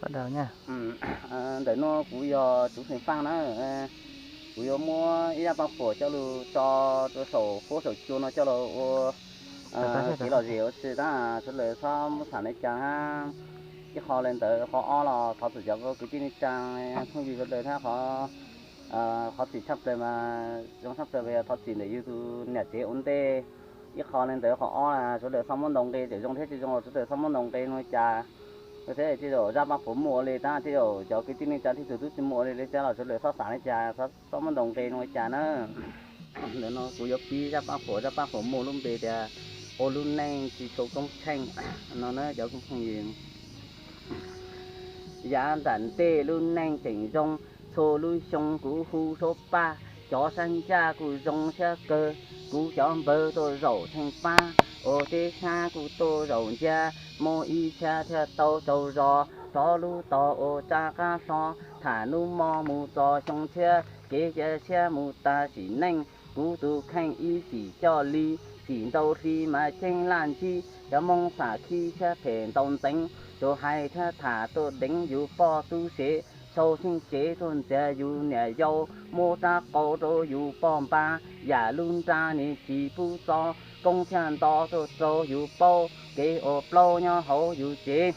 Ntawm no kuv yog Tsuv Xeem Faj na, kuv yuav muab ib zaj paj huam coj los tso rau saum huab saum cua no coj los ua kev lom zem ua si na, sawv daws txhob muab xam li cas na. Ib qho li ntawd, qhov ob los thov txim cov kwv tij neej tsa phooj ywg sawv daws thiab, qhov txim tshaj plaws mas zoo tshaj plaws mas yog thov txim ntawm yus tus niam tsev ua ntej. Ib qho li ntawd, qhov ob sawv daws txhob muab ntaus nqi, txawm zoo thiab tsis zoo los sawv daws txhob muab ntaus nqi no cas. Thiab tej zaum zaj paj huam muaj ua li tab, tej zaum cov kwv tij neej tsa tej tug twb tsis muaj ua li li thiab los sawv daws txhob xav li cas, txhob muab ntaus nqi no cas na. Ntawm no kuv yuav pib zaj paj huam, zaj paj huam muaj lub npe tias ua lub neej tsis tshua koob tsheej no na cov phooj ywg. Yav nram ntej lub neej tseem zoo, txhua lub xyoo kuv hu suab paj, cov sab ncaj kuj zoo siab kawg, kuv cov npawg tuaj zaum tsheej pab, ua teb sab kuj tuaj zaum ncab, muaj ib txhia thiaj tau tsaug zog, rov lub tog ua rab qab hlo, tham hnub mo mus txog xyoo tshiab, kev cia siab mus tas sim neej, kuv tus kheej ib txhis coj li, txhim ntau hli mas ceeb laj ntsib, cov Hmoob xam khib siab phem ntau ntxeev, tsuas hais thiab tham tuaj deev yus poj tub sev, sau xeeb tsev tuaj ntxias yus niam yau, muab rab qau rau yus poj npab, yam lub nra nim tsis pub txo, koob thiaj nto tuaj rau yus paub, kev ua plaub nyob hauv yus tsev.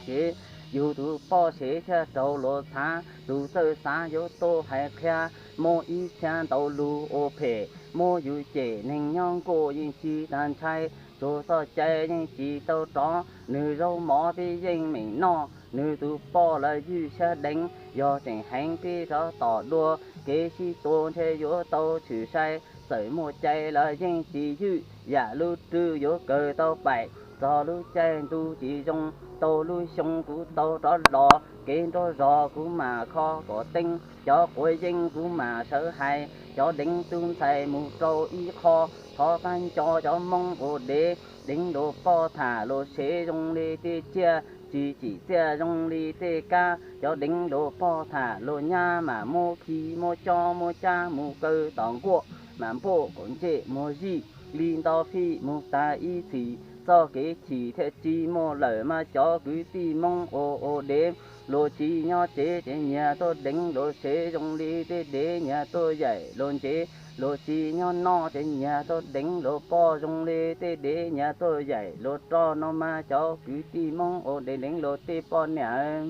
Ces yus tus poj sev thiaj raug luag txhav, tus txawj xav yuav tuaj hais qhia, muaj ib txhia ntau lus ua phem, muab yus cem neeg nyob nkuaj yeej tsis tas ntshai, tsuas txoj cai yeej tsis tau rov, nws zaub mov peb yeej meem noj, nws tus poj los ywj siab deev, yog tseem heev peb rov tom dua, kev sib tua ntshe yuav tau tshwm sai, txawm muaj cai los yeej tsis ywj, yam lub rwg yuav kawg tau paim, txog lub caij ntuj tsis zoo, tau lub xyoo kuv tau rov los, kev nrov zog kuv mam kho kom teeb, cov quav yeeb kuv mam sawv hais, cov deev tub ntxhais mus rau ib qho, thov pab nco cov Hmoob ua dev, deev luag poj tham luag sev zoo li tej tsiaj, tsis tsim txiaj zoo li tej kab, cov deev luag poj tham luag nyab mam muab khi muab cob muab cab mus kaw tom nkuaj, mam npuaj kom ntsej muag zij li nto fij mus tas ib txhis, txoj kev chim thiaj tsis muaj lawm mas cov kwv tij Hmoob ua ua dev, luag tsis nyob tsev ces nyias tuaj deev luag sev zoo li tej dev nyias tuaj yaim luag ntsev, luag tsis nyob noj ces nyias tuaj deev luag poj zoo li tej dev nyias tuaj yaim luag roj no mas cov kwv tij Hmoob ua dev deev luag tej poj niam.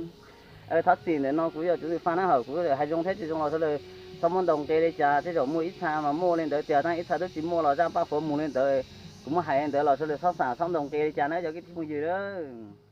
Thov txim ntawm no kuv yog Tsuv Xeem Faj na, hawm kuv hais zoo thiab tsis zoo los sawv daws txhob muab ntaus nqi li cas, tej zaum muaj ib txha mas muaj li ntawd tiag, tab ib txha twb tsis muaj los zaj paj huam mus li ntawd, kuv muab hais li ntawd los sawv daws txhob xam txhob ntaus nqi li cas na cov kwv tij phooj ywg.